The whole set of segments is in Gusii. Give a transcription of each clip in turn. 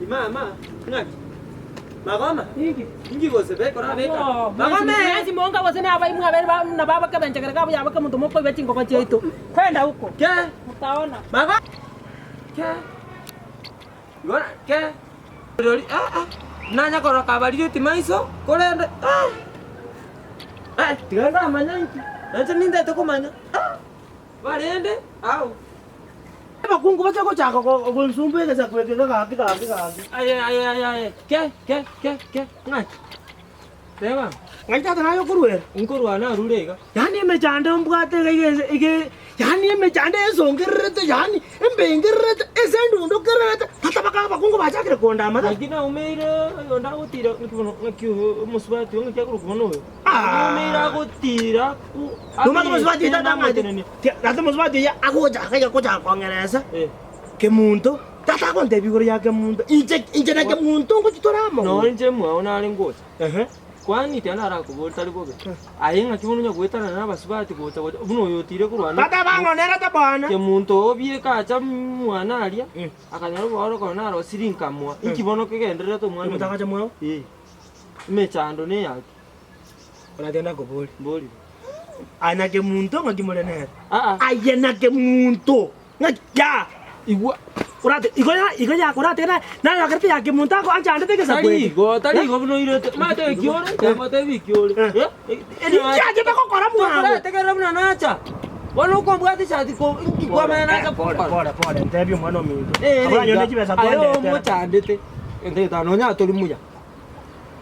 Mama, ng'aki? Magoma? Inki gose bekora beka? Magoma! Mwesi monga gose nabaimwa abere ba nabo abakebenchegere kabo yabo kemonto mokoiba chingoko chiaito. Kwenda huko. Ke? Mutaona. Mago? Ke? Igora ke? Rori ah ah. Nanya korora kabarire maiso korende ah. Eh, tiga ndamanya inki. Nainche nintete komanya. Ah. Barende ao. Abakungu bache gochaka gonsumba egesaku eke gaki gaki gaki. Aye aye aye aye ke ke ke ke ng'aki teba. Ng'ai tata naye okoruera? Nkorwa narure iga. Yaani emechando mbwate iga iga ense iga yaani emechando ensongererete yaani embengererete ase endundukererete tata baka abakungu bachakire kondama tata. Naki naumeire oyonde agotira ng'aki bono ng'aki omosubati oyo ng'aki akorokwa bono oyo. Naumeire agotira ku Nomanyete omosubati oyo tata ang'anchete? Tata omosubati oyo agocha akaiga gochaka kong'eresa kemunto, tata agontebia igoro ya kemunto, inche inche na kemunto ngochia tore amo. Nonye inche mwao nare ngocha, Ehe. kwani tiga narakoborie tari bobe, aye ng'aki bono onya goetanana na abasubati gocha gocha buna oyo otiire korwa ande Tata bang'onerete bono. Kemunto oo bieka acha mwana aria, akanyora obooro korwa narosirie nkamoa, inki bono kegendererete omwana Kemunto oyo? agacha mwao? Eh, emechando neyaki. Oratiga nakoborie. Mborire. Aye na kemunto ng'aki more nere? Aa. Aye na kemunto ng'aki ya Igwa. Orate igo ya igo ya oratiga na nayokerete ya kemunto ako anchandete egesaku Tari eke. igo, tari igo buna oirete. Omanyete eki ore, nagotebi eki ore. Eh. Eh, Inki achete gokora mwango? Tokorategerera buna nacha. Bono okombwata eshati ko inki kwamanya nacha Pole gokora. pole pole ntebie omwana ominto. Eh, Abwo anyone chibesa Aye twandetera. omochandete. Entete nonya tori muya.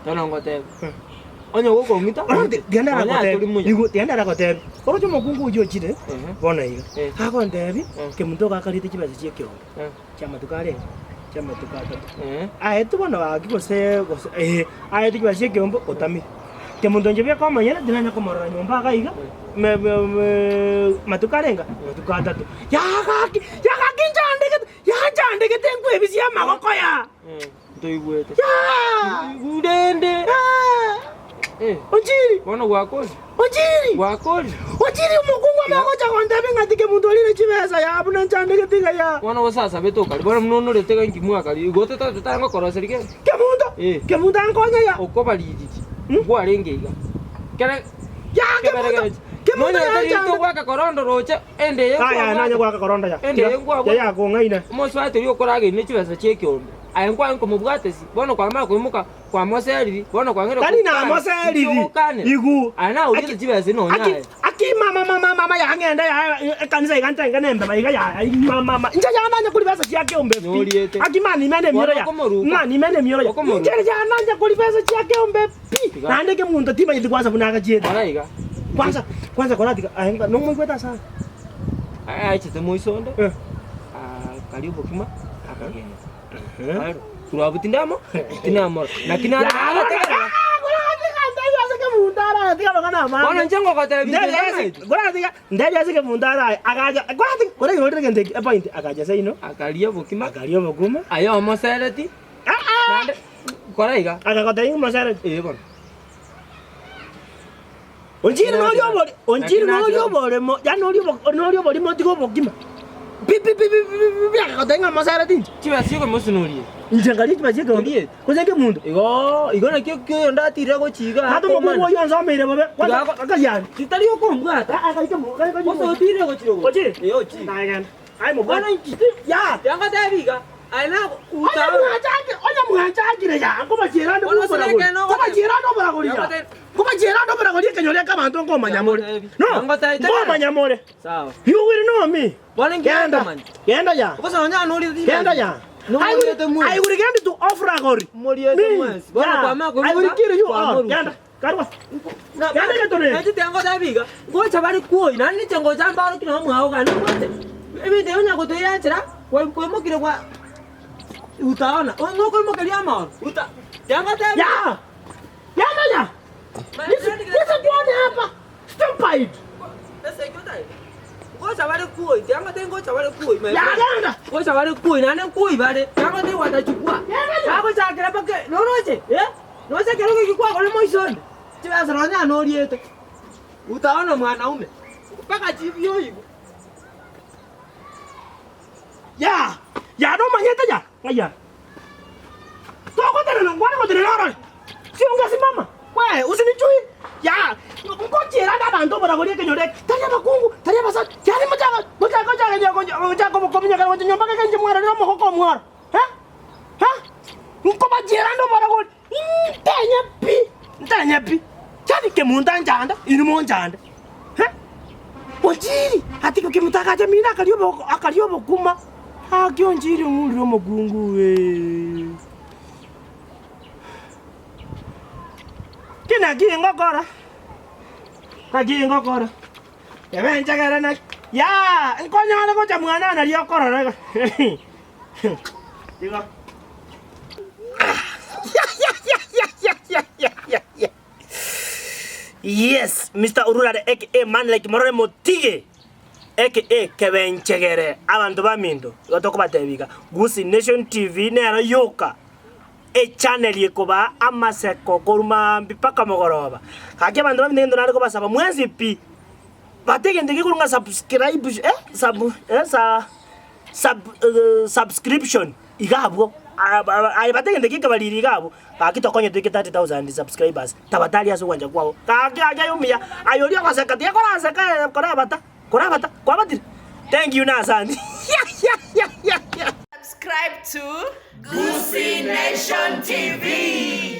Bono ngoteba, onye gokong'ita, Tiga onye tori muya. tiga ndaragotebi, oroche omokungu oyio ochire Ehe. bono iga, Eh. agontebi, Eh. kemunto iga akarete chibesa chia ekeombe, Eh. chiamatuko arenge, chiamatuko atato. Eh. Aetwe bono gaki gose gose eh, aetwe chibesa chia ekeombe otamire. Kemunto inche bieka omonyene tinanya komorora nyomba iga iga, me- me- me matuko arenga? Matuko atato. Yagaki, yagaki nchandegete, yanchandegete nkwebisia amagoko aya. Eh. Ntoigwete. Yaa! Rende. Yaa! Eh, Onchiri! bono gwakori. Onchiri! Gwakori. Onchiri omokungu ame agocha gontebia ng'a tike monto orire chibesa yaa buna nchandegete iga yaa. Bono gosasabete okari. Bono buna onorete iga inki mwakari. Igo totagete totangokoroseria kende. Kemunto! Eh. Kemunto ankonye yaa. Okobaririri. Hmm? Nkwarenge iga. Kere Yaa Kemunto! Kemunto Nonyore yanchande. togwaka korondo roche ende eye Aya nkwabwate. nanye gwaka korondo ya. Ende eye nkwabwate. Ya yakong'aina. Omosubati oria okorageria ne chibesa chi'ekeombe. Aye nkwaye nkomobwatesi, bono kwamanya koimoka kwamoseriri, bono kwang'eire Tari gokana, namoseriri. inki ogokanera? Igu. Aye naorire chibesa nonya Aki aye. aki mama mama mama yang'enda ya ekanisa iga ntenge nembe maiga ya mama mama inche yananya kori besa chia keombe pi. Noriete. Aki mani imene emioro ya. Bono okomoruka. Mani imene emioro ya. Okomoruka. Inche yananya kori besa chia keombe pi. Tiga. Naende kemunto timanyeti kwanza buna agachiete. Kora iga. Kwanza kwanza koratiga aye nomoigwete ase aya. Aachete moisonde, Eh. akaria obokima, akagenda. Aro, korwa abwo tindamo, tinamora. Naki nare narategerera. Bono inche ngogotebia inche ntamaeti. Akaria obokima, aye omosereti, naende kora iga. Ee bono. Onchiri noria obori, onchiri noria oboremo, yaani noria obo- noria oborimo otige obokima. Pi pi pi pi pi pi pi akagotebia ng'a mosereti inche. Chibesa chi'okomosunuria. Inche nkaria chibesa chi'ekeombe, Torieti. gose nkemunto. Igo igo nakio kioyonde atirire gochia iga Tata omokungu akomana. oyio ansomeire bobe, kwanza Tiga- akariani. Titari okombwata. Ah, ah, kaike mo- kaike Gose mo- otirire gochia rogoro. Ochire? Ee ochire. Naye genda. Aye mobwate. Bono inki? Ya! Tiangotebi iga. Aye Onye nagoutao. mwachakire, onye mwachakire ya, nkobachiera ande Bono oboragori. ase ekero Nkobachiera ande oboragori ya. Yangote- Nkobachiera ande oboragori ekenyoro eke abanto nkomanya more. Yangotebi. No, Yangotebi. nkomanya more. Sawa. You will know me. Bono inki Genda. okomanya? Genda ya. Gose nonya norire Genda ya. I will, I will get to off-ragori. Moriete Me. mwensi. Bono Yeah. kwamanya I will koimoka, kill you all. kwamoruta. Genda. Karwa. Genda getore. Nainche tiangotebi iga, ngocha bare kwoi, naende ninche ngocha mbaorokie nabo mwao gani obwate. Ebinto ebi onya gotoiranchera, kwa- kwaimokire gwa utaona, onye okoimokeria amaoro, uta tiangotebi. Ya. Genda ya. Nisikuone hapa. Stupid. Ngocha bare kwoi, tiangotebi ngocha bare kwoi, my Ya friend. genda. Ngocha bare kwoi, naende nkwoi bare, tiangotebi watachukua. Bagochakera mpaka noroche, eh? Noche ekero geki kwakora moiso onde, chibesa nonya noriete, utaona mwanaume, mpaka chibioigwe. Ya. Ya nomanyete ya. Ng'ai are? Togotenena, nkwane gotenena orore. Sionga simama, we usinichui. Ya, ngochiera ande abanto oboragori ekenyoro eke, tari abakungu, tari abasacha, yaani mochaka mochaka gochaka gocha gochaka kominyokera gocha nyomba geke inche mwarorire omogoko omworo. Eh? Eh? Nkobachiera ande oboragori, ntenye pi, ntenye pi. Yaani kemonto anchande, inwe monchande. Eh? Onchiri, ati kemonto agacha mino akaria oboko akaria obokuma, gaki onchiri ong'urire omokungu wee. Ki naki ngokora? Naki ngokora? Ebe enchegere naki? Yaa, nkonyore gocha mwane nario okorora iga. Igo. Yes, Mister Orurare aka Man Like Morore Motige aka Kebenchegere abanto baminto igo tokobatebia iga Gusii Nation TV nero yoka echannel ekobaa amaseko korwa maambia mpaka mogoroba. Gaki abanto baminto egento nare kobasaba mwensi pi, bata egento ekekorwa ng'a subscribe eh sub eh sa sub subscription iga abwo aye bata egento ekebariri iga abwo gaki tokonye toike 30,000 subscribers tabatari ase ogwancha kwao gaki gaki aye omuya aye oria ogoseka tiga koraseka korabata korabata kwabatire thank you na asante. Subscribe to Gusii Nation TV.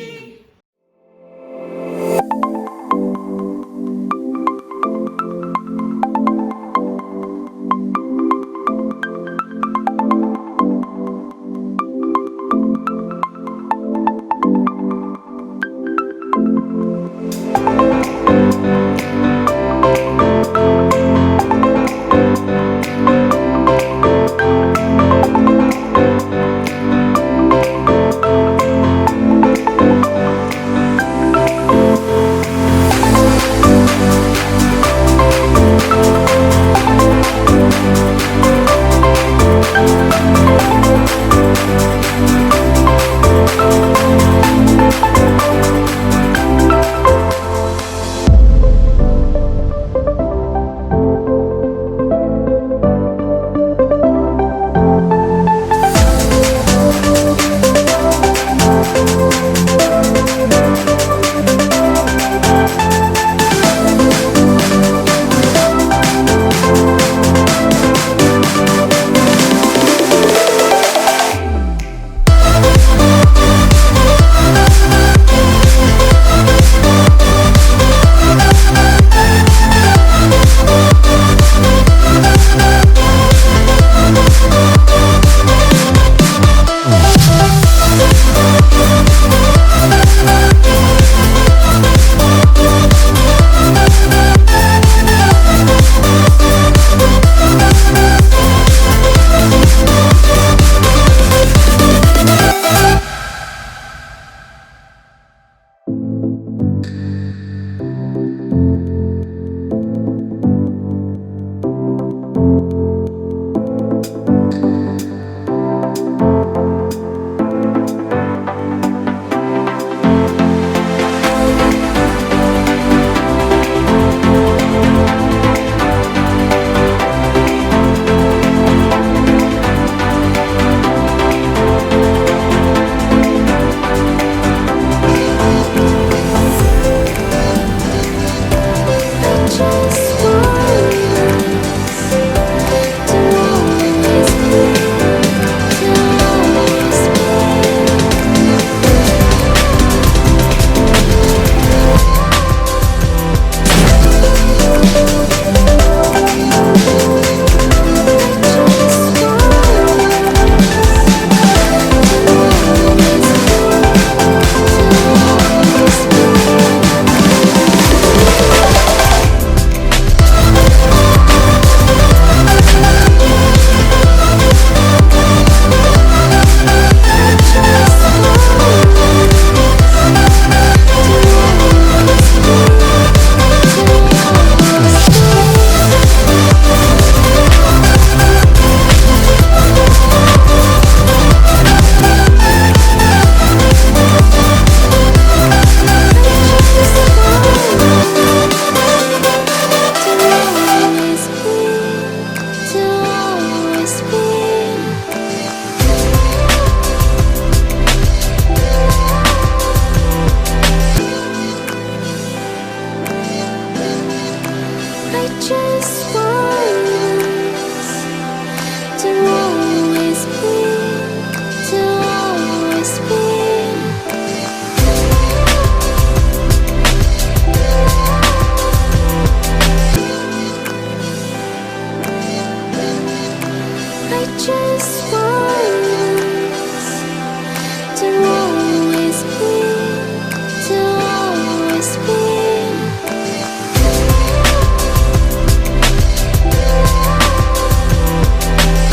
This world.